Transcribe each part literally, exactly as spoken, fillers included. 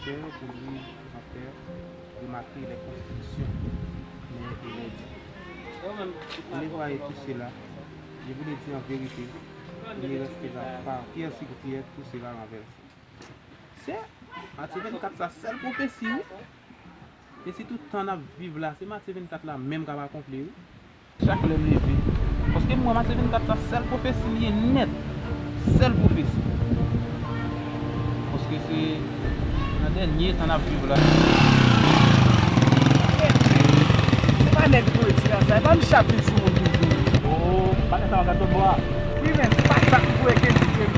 Pour lui, en fait, remarquer les constructions, mais il est dit, nettoyez tout cela, je vous le dis en vérité, il ne restera pas pierre sur pierre, tout sera renversé. Se Matye vennkat sa sèl pwofesi, wi. E si tout tan n ap viv la, se Matye vennkat la menm k ap akonpli, wi. Chak lè m leve. Paske m wè Matye vennkat sa sèl pwofesi l ye nèt. Sèl pwofesi. Paske se nan dènye tan n ap viv la. Se pa nèg Pwenti an sa, e pa m chapit sou moun toujou. Oh, pa gen sa w ap gad lòt bò a. Wi, men se pa sa ki pou eke di ke m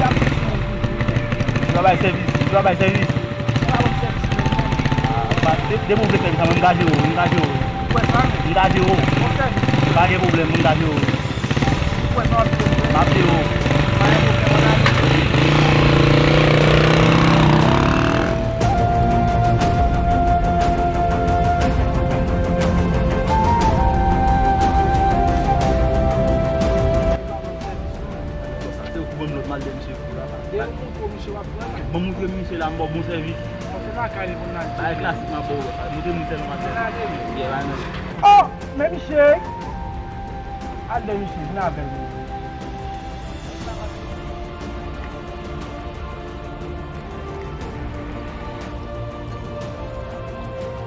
chapit sou moun toujou, wi, men. Travay sèvis, travay sèvis. Sa w ap sèvis mwen, non? Ah, pa, de, depi w vle sèvis, mwen m ka jere w, m ka jere w. Ou kwè sa? M ka jere w. Bon sèvis. Pa gen pwoblèm, m ka jere w. Ou kwè sa w ap jere m? M ap jere w. Pa gen pwoblèm, ann ale. Se ou ki ban m lòd, m al dèyè misye pou la. Depi ou montre misye w ap pran. Ban m montre misye la, m ba w bon sèvis. Bon, se lakay li pou n al. Bagay klasik, m ap ba w. Montre misye la, m ap dèyè. Ann ale. Yeah, ba nou. Oh, men misye. Al dèyè misye, vin avè l.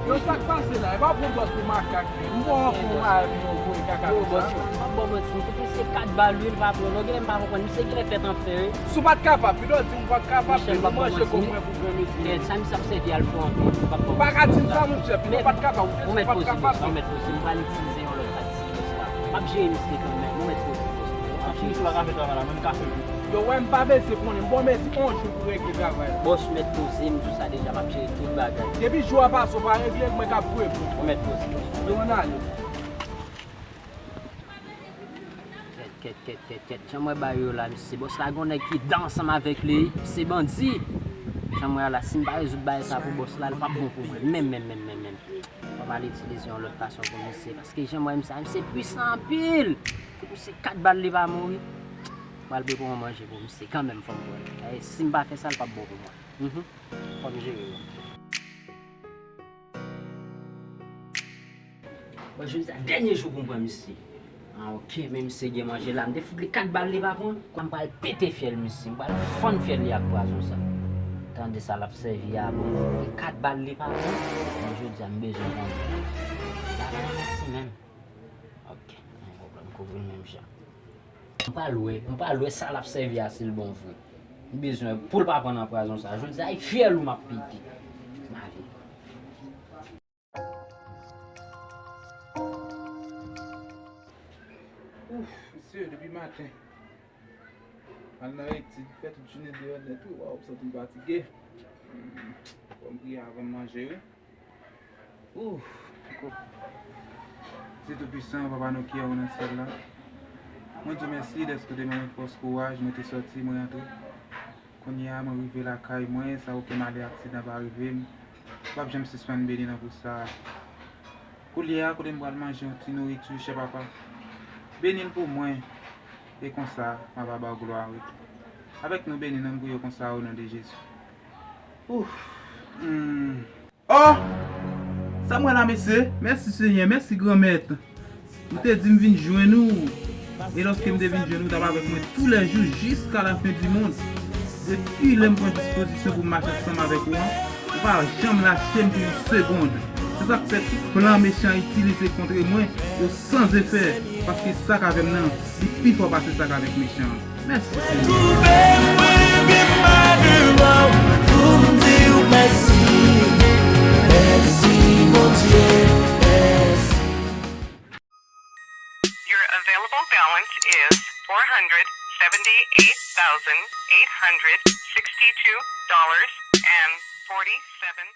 Yo, sa k pase la? E pa pran bòs pou makak, men. M bon pou m al, yo voye kaka konsa. Yo, bòs, m p ap ba w manti, m fout misye kat bal, wi, l pa pran. Non, genlè m pa konprann. Misye genlè fèt anfè, wi. Si w pa t kapab, pito w di m pa t kapab, men nou manje kòb mwen pou granmesi. Kèt, sa misye ap sèvi alkòl anpil, m p ap ba w manti. Pa ka di m sa, monchè, pito w pa t kapab, ou te di w pa t kapab. Ou mèt poze, bòs, ou mèt poze. M pral itilize yon lòt taktik, bòs la. M ap jere misye kanmenm, ou mèt poze, bòs. M ap jere misye. Misye pa ka fè travay la, men m ka fè l. Yo, wè m pa bezwen konnen, m ba w mèsi yon jou pou regle travay la. Bòs, ou mèt poze, m di w sa deja, m ap jere tout bagay. Depi jou a pase, w pa regle l, mwen k ap voye pou ou. Ou mèt poze, bòs. Yo, ann ale. Kèt, kèt, kèt, kèt, kèt. Jan m wè bagay yo la, mesye, bòs la gen yon nèg ki dan ansanm avèk li, se bandi. Jan m wè a la, si m pa rezoud bagay sa pou bòs la, li p ap bon pou mwen. Menm, menm, menm, menm, menm. Fò m al itilize yon lòt fason pou misye, paske jan m wè misye, misye pwisan anpil. Misye kat bal li pa mouri. M pral peye pou yon manje pou misye kanmenm, fò m pran. E si m pa fè sa, li p ap bon pou mwen. Mhm. Fò m jere yo. Bon, jodi a dènye jou pou m pran misye. Ah, ok, men misye gen manje la. M te fout li kat bal, li pa pran. Kwa m pral pete fyèl misye. M pral fann fyèl li ak pwazon sa. Tande sa l ap sèvi a, bon, m fout li kat bal, li pa pran. Bon, jodi a m bezwen pran. La, la, la, si menm. Ok, pa gen pwoblèm, kouvri l menm jan. M pral wè, m pral wè sa l ap sèvi a, si l bon vre. M bezwen pou l pa pran nan pwazon sa. Jodi a, e fyèl ou m ap pete. M ale. Ouf, mesye, depi maten. Al nan etid, fè tout jounen deyò nèt, wi, waw, m santi m fatige. Fò m priye avan m manje, wi. Ouf. Dye Toupisan, Papa nou ki anwo nan syèl la, mwen di w mèsi dèske w te ban mwen fòs, kouraj, mwen te sòti, mwen rantre. Kounye a, mwen rive lakay mwen, san okenn malè, aksidan pa rive m. Ou p ap janm sispann beni nan pou sa. Koulye a, kote m pral manje yon ti nouriti, chè papa. Beni l pou mwen. E konsa, m ap ba w glwa, wi. Avèk nou, beni nou, m priye w konsa, o non de Jezi. Ouf. Hmm. Oh! Sa m wè la, mesye? Mèsi, Senyè. Mèsi, Granmèt. Ou te di m vin jwenn ou. E lòske m te vin jwenn ou, w t ap avèk mwen toulèjou jiska lafen di mond. Depi lè m pran dispozisyon pou m mache ansanm avèk ou an, ou pa janm lache m pou yon segonn. Se sa k fè tout plan mechan an itilize kont mwen yo san efè, paske sa k avè m nan, li pi fò pase sa k avèk mechan an. Mèsi, Senyè. Twouve mwen pi mal devan w pou m di w mèsi. Mèsi, Bondye, mèsi. Your available balance is four hundred seventy-eight thousand eight hundred sixty-two dollars and forty-seven